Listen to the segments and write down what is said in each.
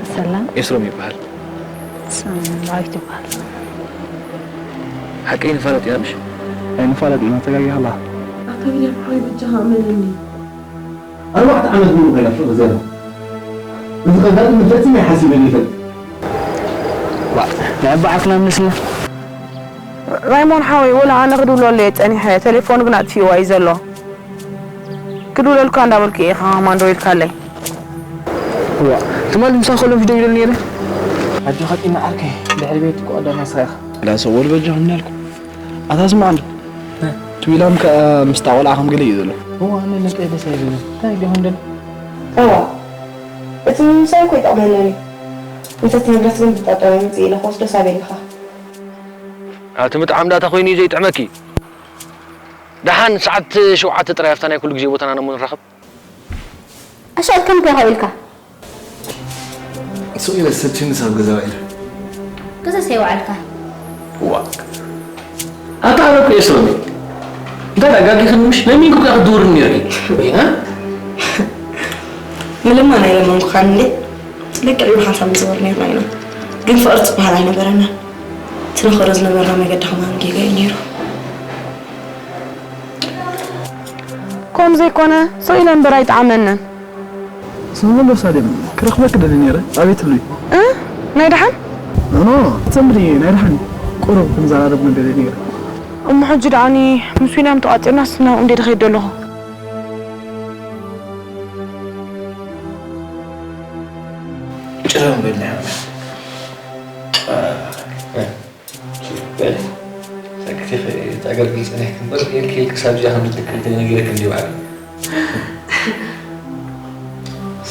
ሰላም። ኤስሮም ይበሃል። ሰላም፣ ዳዊት ይበሃል። ሓቀይ ንፋለጥ ኢና ምሽ? ኣይንፋለጥ ኢና፣ ተጋጊኻ ኣለኻ። ኣታ ቢንያም ሓወይ፣ በጃኻ እመነኒ። ኣርባዕተ ዓመት ሙሉ ኮይና ፍቕሪ ዘላ። እዚ ከጋጥም ፈጺመ ኣይሓሲበን ይፈልጥ። ዋ፣ ናይ ኣባ ዓፍና ምስና። ራይሞን ሓወይ፣ ወላ ኣነ ክድውለሉ እየ ጸኒሐ፣ ቴሌፎኑ ግን ኣጥፊእዋ እዩ ዘሎ። ክድውለልካ እንዳበልኩ እየ ከማንዶ ኢልካለይ። እዋ፣ ትማሊ ምሳኻ ኮለምሽ ደው ኢለኒ ነይረ። ኣጆኻ ጢና ዓርከይ፣ ድሕሪ ቤት እኮ ቀዳማይ ስራኻ። ላሰ ወል በጃኹም እናልኩ። ኣታ ስማዕ እንዶ። እ። ትዊላም ከኣ ምስታ ቆልዓ ከም ገለ እዩ ዘሎ። እዋ፣ ኣነ ነቀይ ደስ ኣይብለኒ። እንታይ ዲኹም ደል? እዋ፣ እቲ ምምሳይ እኮ ይጠቕመና እዩ። ነቲ ንብረት ግን ብጣጣ መምጽእ ኢለ ክወስዶ ሳብ የለኻ። ኣቲ ምጥዓም ዳታ ኮይኑ እዩ ዘይጥዕመኪ። ደሓን ሰዓት ሸውዓተ ጥራይ ኣብታ ናይ ኩሉ ግዜ ቦታና ነሞ ንራኸብ። ኣሻቕት ከም ከይኻ ኢልካ? ሱቕ ኢለ ሰልችኒ ሳብ ገዛ ውዒለ። ገዛስ ኣይወዓልካን? ዋ። ኣታ ኣነ እኮ እየ ሰበበይ። እንታይ ደኣ ጋጊኽኒ ምሽ? ለሚንኩ እኮ ክትድውርኒ ነይርኪ። እ? ምልማን ኣይለመንኩኻን እንዴ? ልክዕ ኢልካ ሓንሳብ ንዝወር ነይርና ኢና። ግን ፍቕሪ ትበሃል ኣይነበረናን። እቲ ንኸዶ ዝነበርና መገዲ ከማን ጌጋ እዩ ነይሩ። ከም ዘይኮነ ስቕ ኢለ እምበር ኣይጠዓመንን። ስምዒት ዶ ሳሌም፣ ክረኽበኪ ደልየ ነይረ። ኣበይ ትህልዊ? እ? ናይ ደሓን? ኖ፣ ትሰምሪ ናይ ደሓን። ቁሩብ ክንዘራረብ ደልየ ነይረ። እሞ ሕጂ ደኣኒ ምስ ዊልያም ተቋጺርናስ ናብኡ እንዴ ድኸይድ ደለኹ? ጭረም በል ናይ ኣምላኽ። እ፣ እ፣ በል። ሰክቲ ኸ-፣ ተገልግል ጸኒሕኪ እምበር፣ ኢልኪ ኢልኪ ሳብ እዚኣ ከም ዝትክል ተነጊረኪ እንዲ ባዕሉ።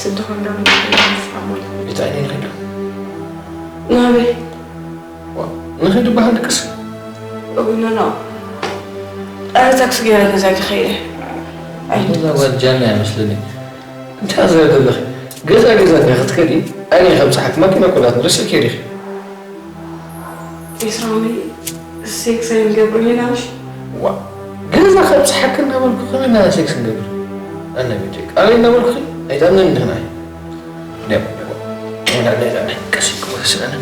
ስዲ ኮንዶም ይስማሙል። እንታይ ነይ ኸዶ? ናበይ? ዋ፣ ንኸይድ በሃል ቅስ። እውይ፣ ኖ፣ ኖ። ኣረ ታክሲ ገይረ ገዛይ ክኸይደ። ኣይ፣ እዛ ጓል ጃና እያ መስለኒ። እንታይ ዘረገለኺ? ገዛ ገዛ እንዲያ ክትከዲ፣ ኣነ ከብጽሓኪ ማኪና እኮ ናት ንረስዕ ከይዲኺ። ኤስራዊ፣ ሴክስ ኣይንገብርን ኢና ምሽ? ዋ፣ ገዛ ከብጽሓኪ እናበልኩ ከመይ ኢና ሴክስ ንገብር? ኣነ ቤተይ፣ ኣበይ እናበልኩኺ? ኣይትኣምነኒ ዲኺ ንዓይ? ደም፣ ደም። ወላ፣ ወላ፣ ወላ፣ ቀስ ኢልኩ ወስድ ኣነ።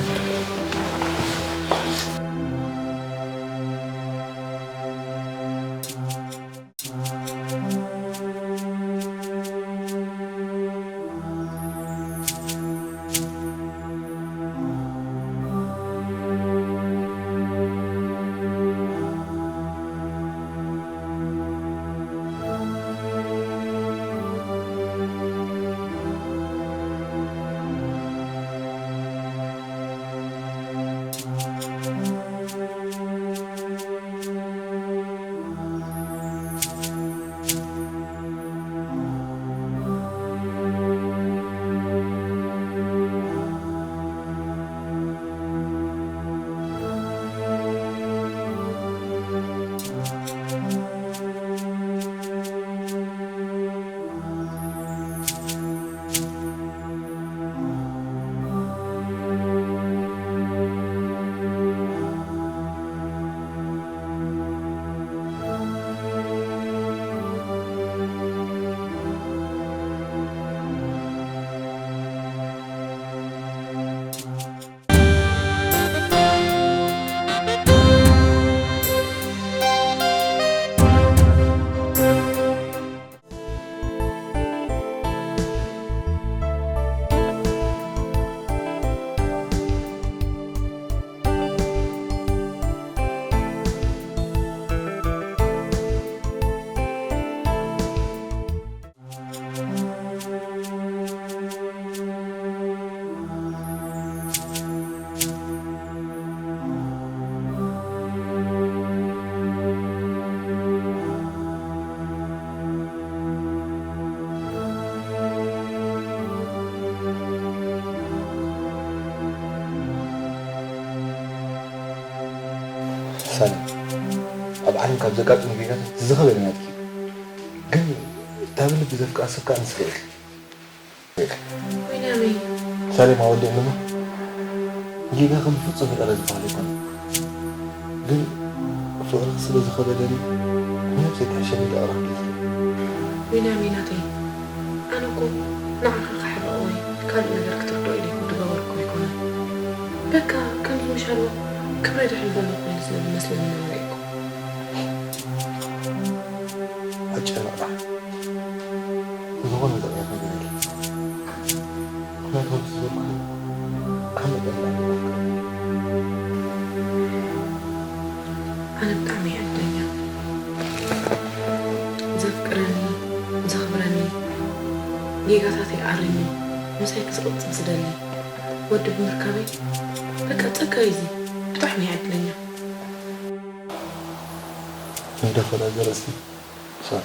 ሳሚ፣ ኣብ ዓለም ካብ ዘጋጥሙ ጌጋታት ዝኸበደ ናትኪ እዩ። ግን እታ ብልቢ ዘፍቅራ ሰብ ከኣ ንስኺ ኢኺ። ቢንያሚን። ሳሌም ኣወዲእኒ እሞ ጌጋ ከም ፍጹም ይቕረ ዝበሃል ኣይኮነን። ግን ፍቕርኺ ስለ ዝኸበደኒ፣ ንነብሰይ ክሕሸኒ ኢለ ይቕረ ክብለኪ። ቢንያሚን ናተይ፣ ኣነ እኮ ንዓኻ ክሕርቕ ወይ ካልእ ነገር ክትርድኦ ኢለ ኣይኮንኩን። በቃ ከምዚ ምሻሎ ክብረ ድሕሪ በሎ ኮይኑ ስለ ዝመስለኒ ምንባይ እኮ። ኣጨነቕና። ዝኾነ ነገር የለን። ምኽንያቱ ከምዚ ዝበልኩ ካብ መጠን ንላዕሊ ይፈቅር። ኣነ ብጣዕሚ እየ ዕድለኛ። ዘፍቅረኒ፣ ዘኽብረኒ፣ ጌጋታተይ ኣሪሙ ምሳይ ክዝቕጽል ዝደሊ ወዲ ብምርካበይ በቃ ጸጋ እዩ እዚ። ብጣዕሚ እየ ዕድለኛ። እንደ ፈለገ ርእሲ ሳር።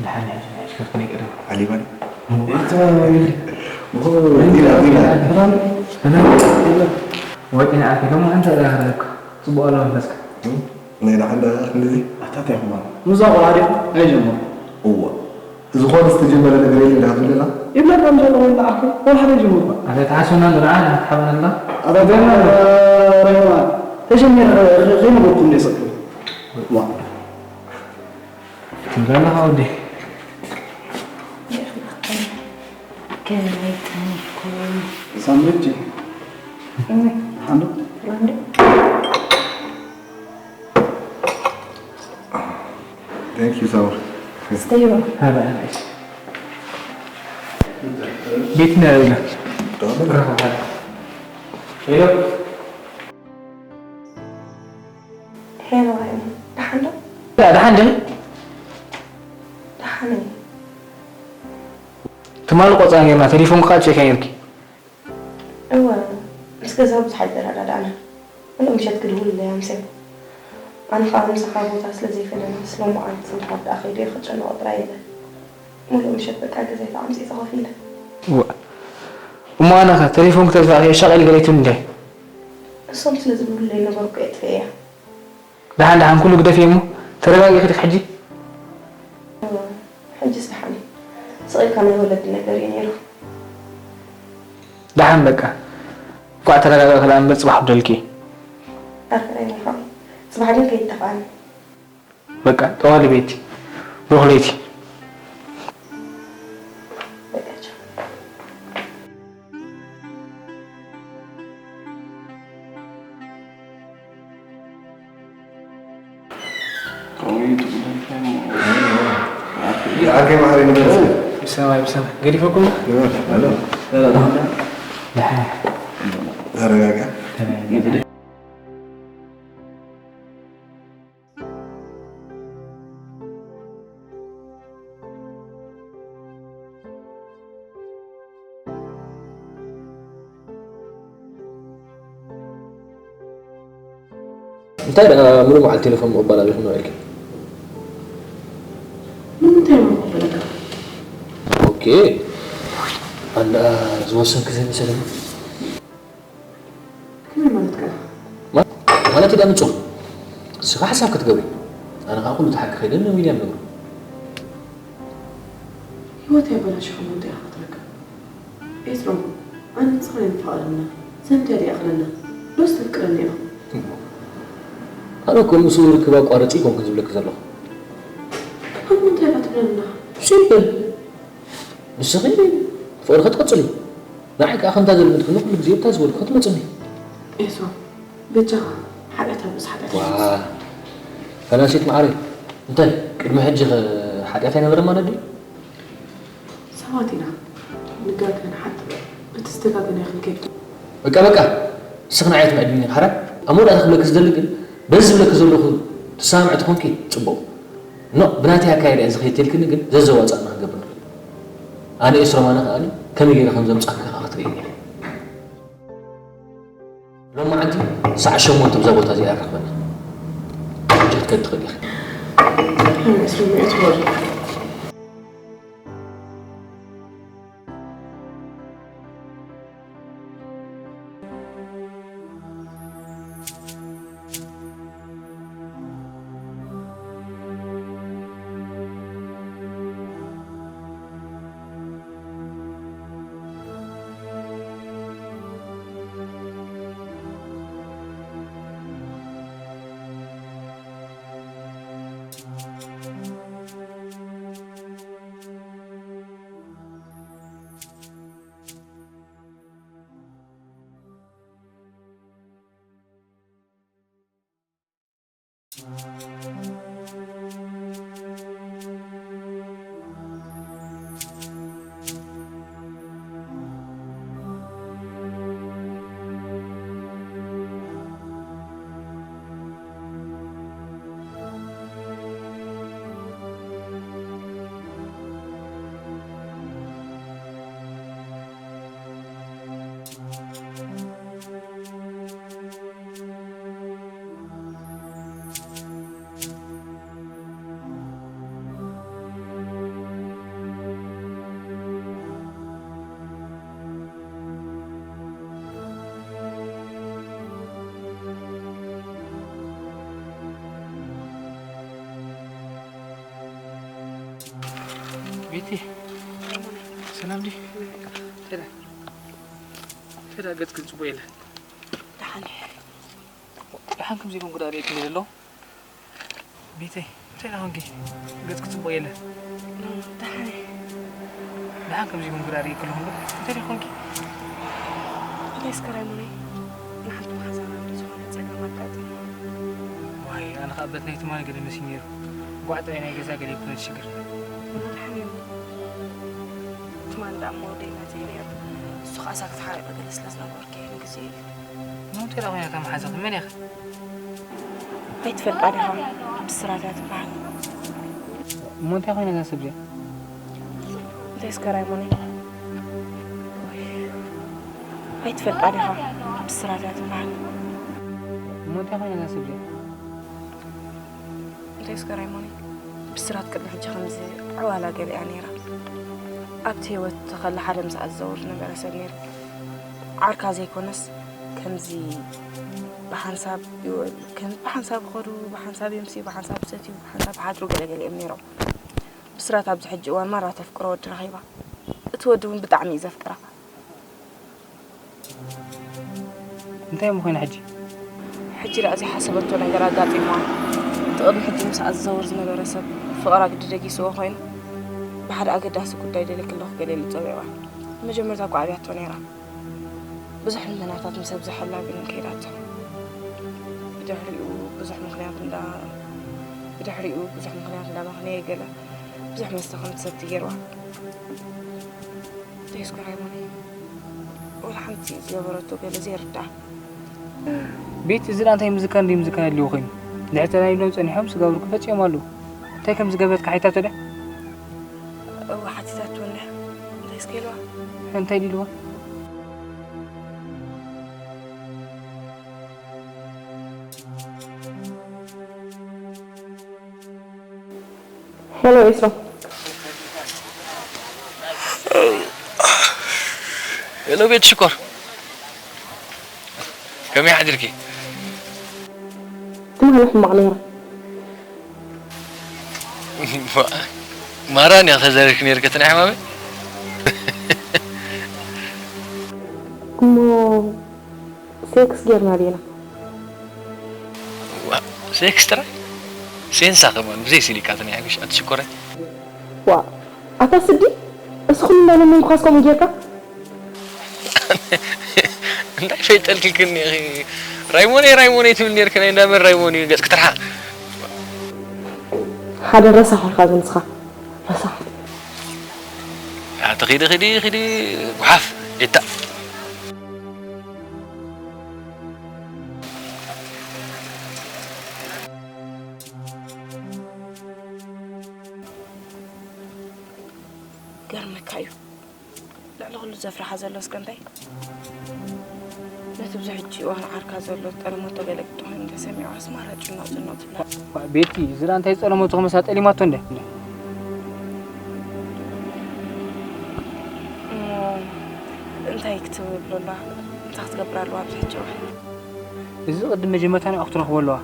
ደሓን ሕጂ፣ ሕጂ ከፍትኒ ቅድም። ዓሊባን? እታ ወይኒ። ኦ፣ ዲና፣ ዲና። ሰላም? ሰላም? ወጢና ኣኪ፣ ሎሚ ሓንቲ ረኣኻ እኮ። ጽቡቕ ኣሎ መንፈስካ። እም? ናይ ደሓን ደኣ ክንድዚ? ኣታ እንታይ ኢኹም ማለት? ምዛ ቆልዓ ዲኹም? ኣይጀምሩ። እዋ። ዝኾነ ዝተጀመረ ነገር የለን ደኣ ትብለና? ይብለና ከም ዘሎ ወይ ንዓኹም፣ ወላ ሓደ ኣይጀምሩ። ኣታ ተሓስበና ንርኣ፣ ንሓትሓበና። ኣታ ደና ረማ፣ ተጀሚረ ከይነገርኩም እንደ ሰብኩም። ዋ። ትብለና ወዲ። ከመይ ቀኒኩም? ሳምሪጂ። ከመይ? ሓንዶ? ሓንዶ? Thank you, ሳምሪ። ስተይባ። ሃላ፣ ሃላ። ቤት ነው ያለው። ዶክተር? ሃላ። ሄሎ። ሄሎ፣ ደሓን ዶ? ደሓን ዶ? ደሓን እየ። ትማሊ ቆጻ ጌርና፣ ቴሌፎን ከዓ ቼክ ጌርኪ። እወ፣ ምስ ገዛ ብዙሕ ኣይተረዳዳእና። ምሉእ ምሸት ክድውል እያ ኣምስያ። ኣነ ኸኣ ምሳኻ ቦታ ስለ ዘይፈለና፣ ስለ እሞ ኣንስ እንድሕር ደኣ ከይዱ እየ ክጨነቖ ጥራይ ኢለ። ምሉእ ምሸት በቃ ገዛይ ተዓምጺጸ ኮፍ ኢለ። እወ። እሞ ኣነ ኸ ቴሌፎን ክተጥፍእኺ ሻቕ ኢልኪ ዶ ኣይትብልኒ እንድየ? እሶም ስለ ዝብሉለይ ነበርኩ እየ ኣጥፍኤያ። ደሓን ደሓን ኩሉ ግደፍዮ እሞ ተረጋጊእኺ ዲኺ ሕጂ? እወ፣ ሕጅስ ደሓን እየ። ስቕ ኢልካ ናይ ወለዲ ነገር እዩ ነይሩ። ደሓን በቃ። እንኳዕ ተረጋጋእኪ ደኣ እምበር ጽባሕ ክብደልኪ እዩ። ኣርፍደ ይምርሖ። ጽባሕ ግን ከይትጠፍኣኒ። በቃ ጠዋሊ ቤቲ። ብሩኽ ለይቲ። በቃ ቻው። ዓርከይ መሓሪ ንበል። ብሰማይ ብሰማይ ገዲፈኩም? ንበል። ኣሎ። ደሓን። ተረጋጋ። ተረጋጋ። እንታይ ደኣ ምሉእ መዓልቲ ቴሌፎን ምቕባል ኣቢኹም ውዒልኪ? ንምንታይ እሞ ክቕበለካ? ኦኬ። ኣነ ደኣ ዝወሰንኪ ዘይመሰለኒ። ከመይ ማለትካ? ማ-፣ ማለት ደኣ ምጹ። ንስኻ ሓሳብ ክትገብሪ። ኣነ ኸኣ ኩሉ ተሓቂ ከይደ ንዊልያም ነግሮ። ህይወት ኣበላሺኹሞ እንታይ ኢኻ ክትረክብ? ኤስሮም፣ ኣነ ንስኻ ኣይንፋቐር ኢና። ዘንድያ ድኣ ይኣኽለና። ዶስ ተፍቅረኒ ኢኻ? ኣነ እኮ ምስኡ ርክብ ኣቋርጺ ኣይኮንኩን ዝብለኪ ዘለኹ። እሞ እንታይ ኢኻ ትብለና? ሲምፕል። ንስኺ ፍቕሪ ክትቅጽሊ፣ ንዓይ ከኣ ከምታ ዘለመድክኒ ኩሉ ግዜ እታ ዝበልኩ ክትመጽኒ። ኤስሮም፣ በጃኻ፣ ሓጢኣት ኣብ ርእሲ ሓጢኣት ዋ፣ ኣይትውሰኽ። ፈናሲት መዓረይ፣ እንታይ ቅድሚ ሕጂ ኸ ሓጢኣት ኣይነበረን ማለት ድዩ? ሰባት ኢና፣ ንጋገ ንሓጥእ፣ በቲ ዝተጋገናዮ ክንከይድ። በቃ፣ በቃ፣ ንስኺ ንዓይ ኣትምዕድኒ ሓራይ። ኣብ መወዳእታ ክብለኪ ዝደሊ ግን፣ በዚ ዝብለኪ ዘለኹ ትሰማምዒ ተኾንኪ ጽቡቕ። ኖ፣ ብናተይ ኣካይዳ እየ ዝኸይድ ተልክኒ ግን ዘዘዋጽኣና ክንገብር ንኽእል። ኣነ ኤስሮም ኣነ ከኣ ከመይ ገይረ ከም ዘምጻካ ከኣ ክትርእየኒ ኢኻ። ሎማዓንቲ ሰዓት ሸሞንተ ብዛ ቦታ እዚኣ ይራኸበና። ሕጂ ክትከዲ ትኽእሊ ኢኺ። ቤቲ፣ ሰላም ዲ? ሰላም። ሰላም፣ ገጽ ግን ጽቡቅ የለን። ደሓን እየ። ደሓን ከምዚ ኢልኩም ክዳእ ርእየክኒ ዘሎ? ቤተይ፣ እንታይ ደኣ ኾንኪ? ገጽኪ ጽቡቕ የለን። ደሓን እየ። ደሓን ከምዚ ኢልኩም ክዳእ ርእየኪ ኣለኹ እምበር፣ እንታይ ደኣ ኾንኪ? እንታይ እስከ ራይሞነይ? ንሓንቲ መሓዛና እንዶ ዝኾነ ጸገም ኣጋጢሙ። ዋይ፣ ኣነ ኸኣ በት ናይ ትማሊ ገለ መሲሉ ነይሩ። ጓዕ ጥራይ ናይ ገዛ ገለ ይኩነት ሽግር። ደሓን እየ። ትማሊ ደኣ እሞ ወደይ መጺኡ ነይሩ። እሱ ኸኣ ሳክት ሓሪቐ ገለ ስለ ዝነበርኩ እየ ንግዜ ኢሉ። እሞ እንታይ ደኣ ኮይና እታ መሓዛኺ? መን እያ ኸ? ኣይትፈልጣ ዲኻ? ብስራት እያ ትበሃል። እሞ እንታይ ኮይና እዛ ሰብ እዚኣ? እንታይ እስከ ራይሞነይ? ኣይትፈልጣ ዲኻ? ብስራት እያ ትበሃል። እሞ እንታይ ኮይና እዛ ሰብ እዚኣ? እንታይ እስከ ራይሞነይ? ብስራት ቅድሚ ሕጂ ከምዚ ዕዋላ ገለ እያ ነይራ። ኣብቲ ህይወት ተኸላ ሓደ ምስኣ ዝዘውር ዝነበረ ሰብ ነይሩ። ዓርካ ዘይኮነስ ከምዚ ብሓንሳብ ይውዕሉ፣ ከም ብሓንሳብ ይኸዱ፣ ብሓንሳብ የምስዩ፣ ብሓንሳብ ይሰትዩ፣ ብሓንሳብ ይሓድሩ ገለ ገለ እዮም ነይሮም። ብስራት ኣብዚ ሕጂ እዋን ማራ ተፍቅሮ ወዲ ረኺባ። እቲ ወዲ እውን ብጣዕሚ እዩ ዘፍቅራ። እንታይ እሞ ኮይና ሕጂ? ሕጂ ደኣ ዘይሓሰበቶ ነገር ኣጋጢምዋ። እቲ ቅድሚ ሕጂ ምስኣ ዝዘውር ዝነበረ ሰብ ፍቕራ ግዲ ደጊስዎ ኮይኑ፣ ብሓደ ኣገዳሲ ጉዳይ ደልየኪ ኣለኹ ገለ ኢሉ ጸዊዕዋ። መጀመርታ እኳ ኣብያቶ ነይራ። ብዙሕ ልመናታት ምስ ኣብዝሐላ ግን ከይዳቶ። ብድሕሪኡ ብዙሕ ምኽንያት እንዳ-፣ ብድሕሪኡ ብዙሕ ምኽንያት እንዳመኽነየ ገለ ብዙሕ መስተ ከም ትሰቲ ገይርዋ። እንታይ እስከ ራይሞን? ወላ ሓንቲ ዝገበረቶ ገለ ዘይርዳእ። ቤት፣ እዚ ደኣ እንታይ ምዝካር እንድዩ ምዝካር ኣድልዎ ኮይኑ? ድሕሪ ተላሊሎም ጸኒሖም ስጋ ብርኩ ፈጺሞም ኣለዉ። እንታይ ከም ዝገበረትካ ሓቲታቶ ድያ? እወ፣ ሓቲታቶ እንድያ። እንታይ እስከ ኢልዋ? እንታይ ኢልዋ? ሄሎ ኤስሮ። ሄሎ ቤት ሽኮር፣ ከመይ ሓዲርኪ? ትማሊ ሕማቕ ነይረ። ማራን እያ ተዘሪርክ ነይርክ እቲ ናይ ሕማመይ። እሞ ሴክስ ጌርና ዲና? ዋ፣ ሴክስ ጥራይ? ሴንሳ ከማን ብዘይ ሲሊካ ተናያግሽ ኣትሽኮረ። ዋ፣ ኣታ ስዲ፣ እዚ ኩሉ እንዳለመንኩኻስ ከምኡ ጌርካ? እንታይ ፈይጠልክልክኒ ኢኺ? ራይሞኔ፣ ራይሞኔ ትብል ኔርክ፣ ናይ እንዳመን ራይሞኔ ገጽ ክትርሓ። ሓደ ረሳሕ ኢኻ ግን ንስኻ፣ ረሳሕ። ኣቲ ኺዲ፣ ኺዲ፣ ኺዲ፣ ጓሓፍ፣ ኢታ። ገርመካ እዩ። ልዕሊ ኩሉ ዘፍርሓ ዘሎ እስከ እንታይ? ነቲ ብዙሕ ሕጂ እዋን ዓርካ ዘሎ ዝጠለመቶ ገለ ክትኾን እንተሰሚዑ ኣስማራ ጭኖቕ ጭኖቕ ትብላ። ዋ፣ ቤቲ፣ እዚ ደኣ እንታይ ዝጠለመቶ ክመሳ ጠሊማቶ እንደ? እሞ እንታይ ክትብሎ ኣለዋ? እንታይ ክትገብር ኣለዋ ኣብዚ ሕጂ እዋን? እዚ ቅድም መጀመርታ ንዑ ክትረኽቦ ኣለዋ።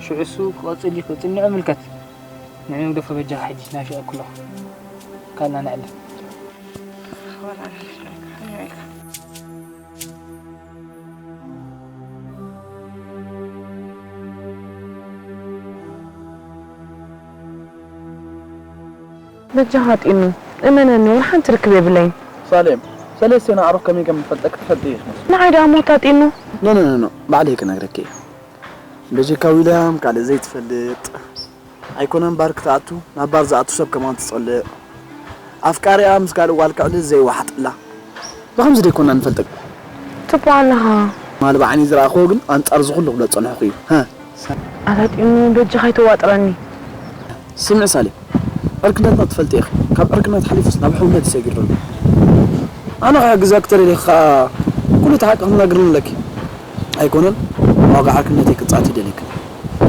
ሽዑ እሱ ክቐጽል እዩ ክቕጽል ንዑ ምልከት። ንዑ ንግደፎ በጃኻ ሕጂ ናፊቐኩ ኣለኹ። ካልና ነዕልል። በጃኻ ጢኑ፣ እመነኒ ወላ ሓንቲ ርክብ የብለይን። ሳሌም፣ ሰለስቴና ኣዕሩኽ ከመይ ከም ንፈልጠኪ ትፈልጢ ኢኺ። ንዓይ ደኣ ሞታ ጢኑ። ኖ ኖ ኖ፣ ባዕለይ ክነግረኪ እየ። በጀካ ዊልያም ካልእ ዘይትፈልጥ። ኣይኮነን ባር ክትኣቱ፣ ናብ ባር ዝኣቱ ሰብ ከማን ትጸልእ። ኣፍቃሪኣ ምስ ካልእ ጓል ክዕልል ዘይወሓጠላ። ብኸምዚ ደይኮና ንፈልጠካ። ትቡዕ ኣለኻ። ትማሊ ብዓይኒ ዝረኣኽዎ ግን ኣንጻር እዚ ኩሉ ክብሎ ዝጸንሕኩ እዩ። ሃ። ኣታ ጢኑ በጃኻ ኣይተዋጥረኒ። ስምዒ ሳሌ፣ ዕርክነትና ትፈልጢ ኢኺ። ካብ ዕርክነት ሓሊፉስ ናብ ሕውነት እዩ ሰጊሩ ዘሎ። ኣነ ክሕግዘኪ ተደሊኺ ከኣ ኩሉ እቲ ሓቂ ክትነግርኒ ኣለኪ። ኣይኮነን ዋጋ ዕርክነተይ ክትጻወቲ ይደልየኪ።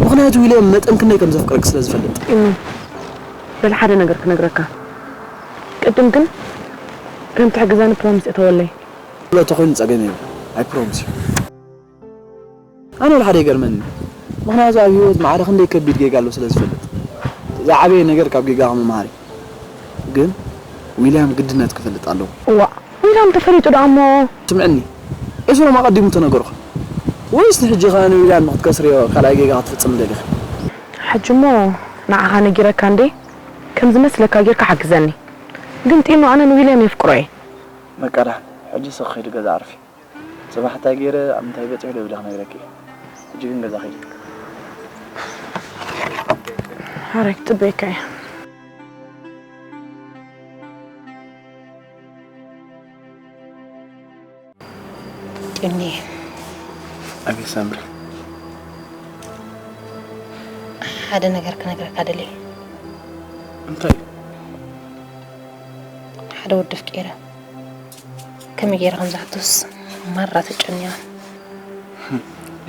ምኽንያቱ ዊልያም መጠን ክንደይ ከም ዘፍቅረኪ ስለ ዝፈልጥ። ጢኑ፣ በል ሓደ ነገር ክነግረካ። ቅድም ግን ከም ትሕግዘኒ ፕሮሚስ እተወለይ። ብሎ ተኾይኑ ጸገም የብሉን። I promise you። ኣነ ወላ ሓደ ይገርመኒ። ምኽንያቱ ኣብ ህይወት ማዕረ ክንደይ ከቢድ ጌጋ ኣሎ ስለ ዝፈልጥ። ዝዓበየ ነገር ካብ ጌጋኻ ምምሃር እዩ። ግን ዊልያም ግድነት ክፈልጥ ኣለዎ። እዋእ፣ ዊልያም ተፈሊጡ ደኣ እሞ። ስምዕኒ፣ ኤፍረም ኣቐዲሙ ተነገሩኻ። ወይስ ንሕጂ ኸኣ ንዊልያም ንኽትከስርዮ ካልኣይ ጌጋ ክትፍጽሚ ደሊኺ? ሕጂ እሞ ንዓኻ ነጊረካ እንዴ? ከም ዝመስለካ ጌርካ ሓግዘኒ። ግን ጢኑ ኣነ ንዊልያም የፍቅሮ እየ። በቃ ደሓን፣ ሕጂ ስኺ ኺዲ ገዛ ኣዕርፊ። ጽባሕ እንታይ ገይረ ኣብ ምንታይ በጺሑ ዶ ኢለ ክነግረኪ እየ። ሕጂ ግን ገዛ ኺዲ። ሓራይ ክጽበየካ እየ። ጢኒ። ኣቤት ሳምሪ። ሓደ ነገር ክነግረካ ደልየ። እንታይ እዩ? ሓደ ወዲ ኣፍቂረ። ከመይ ገይረ ከም ዝሓቶስ ማራ ተጨኒቐ።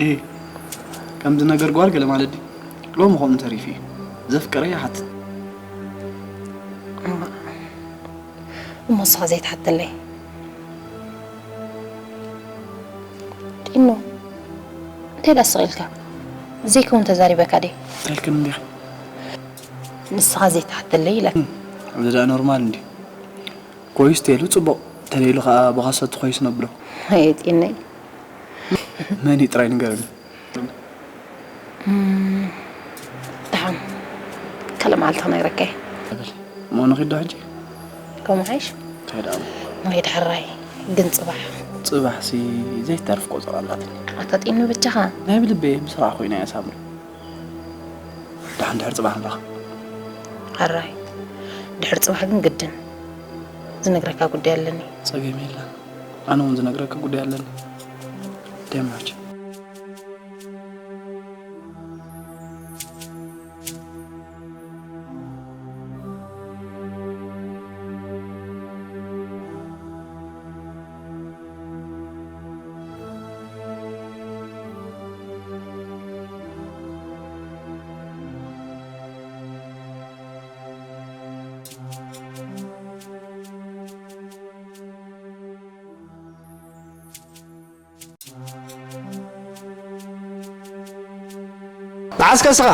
እሂ፣ ከም ዝነገር ጓል ገለ ማለት ድዩ? ሎሚ ከምኡ ተሪፉ እዩ። ዘፍቅረ ይሓትት። እማ፣ እሞ ንስኻ ዘይትሓተለይ? ጢኖ፣ እንታይ ደኣ ስቕ ኢልካ? ዘይከውን ተዛሪበካ ድየ? እንታይ ኢልክኒ እንዲኺ? ንስኻ ዘይትሓተለይ ኢለካ። እዚ ደኣ ኖርማል እንድዩ። ኮይስ ተይሉ ጽቡቕ፣ ተለይሉ ኸኣ ብኻሰት ኮይስ ነብሎ። ኣየ ጢነይ። መን እዩ ጥራይ ንገርኒ። ደሓን ካልእ መዓልቲ ክነግረካ እየ። እሞ ንኺድ ዶ ሕጂ? ከምኡ ሓይሽ? እንታይ ደኣ? ንኺድ ሕራይ ግን ጽባሕ። ጽባሕሲ ዘይተርፍ ቆጸራ ኣላትኒ። ኣታ ጢኑ በጃኻ። ናይ ብልበይ ምስ ረኣኹ ኢና እያ ሳምሪ። ደሓን ድሕሪ ጽባሕ ንራኸብ። ሕራይ ድሕሪ ጽባሕ ግን ግድን ዝነግረካ ጉዳይ ኣለኒ። ጸገም የለን። ኣነ እውን ዝነግረኪ ጉዳይ ኣለኒ። ደማች። መዓስከ እስኻ?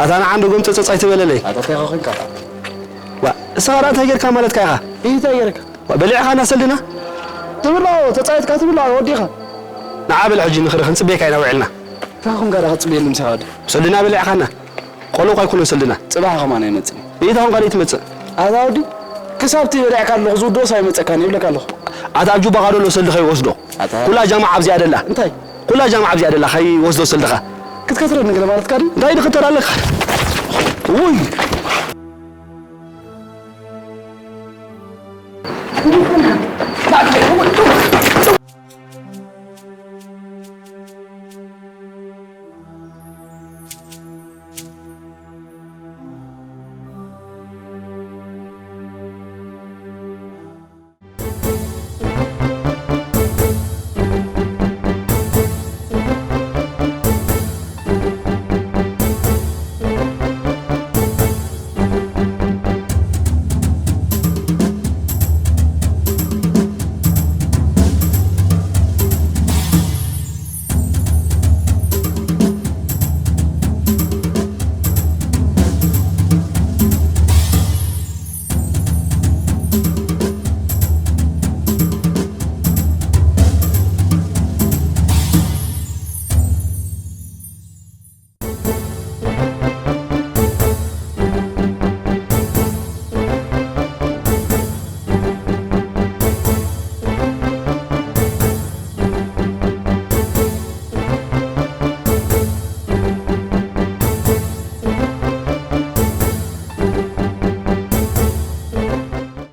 ኣታ ንዓንዶ ጎምተ ጸጻይ ትበለለይ። ኣታ እንታይ ኮንካ? ዋ፣ እስኻ ደኣ እንታይ ጌርካ ማለትካ ኢኻ? እንታይ ጌርካ? ዋ፣ በሊዕኻና ሰልድና? ትብሎ፣ ተጻይትካ ትብሎ፣ ወዲኻ። ንዓ በል ሕጂ ንኽሪ ክንጽበየካ ኢና ውዒልና። እንታይ ኮንካ ደኣ ክትጽበየኒ ምሳኻ ወዲ? ሰልድና በሊዕኻና። ቆልዑ እኳ ኣይኮነን ሰልድና። ጽባሕ ከማን ኣይመጽእን። እንታይ ኮንካ ደኣ ትመጽእ? ኣታ ወዲ፣ ክሳብ እቲ በሊዕካ ኣለኹ ዝውድኦስ ኣይመጸካን እየ ይብለካ ኣለኹ። ኣታ ኣብ ጁባኻ ዶ ኣሎ ሰልዲ ከይወስዶ? ኣታ ኩላ ጃማዓ ኣብዚኣ ደላ። እንታይ? ኩላ ጃማዓ ኣብዚኣ ደላ ከይወስዶ ሰልድኻ። ክትከትረኒ ገለ ማለትካ ድዩ? እንታይ ድኽተር ኣለካ? ውይ!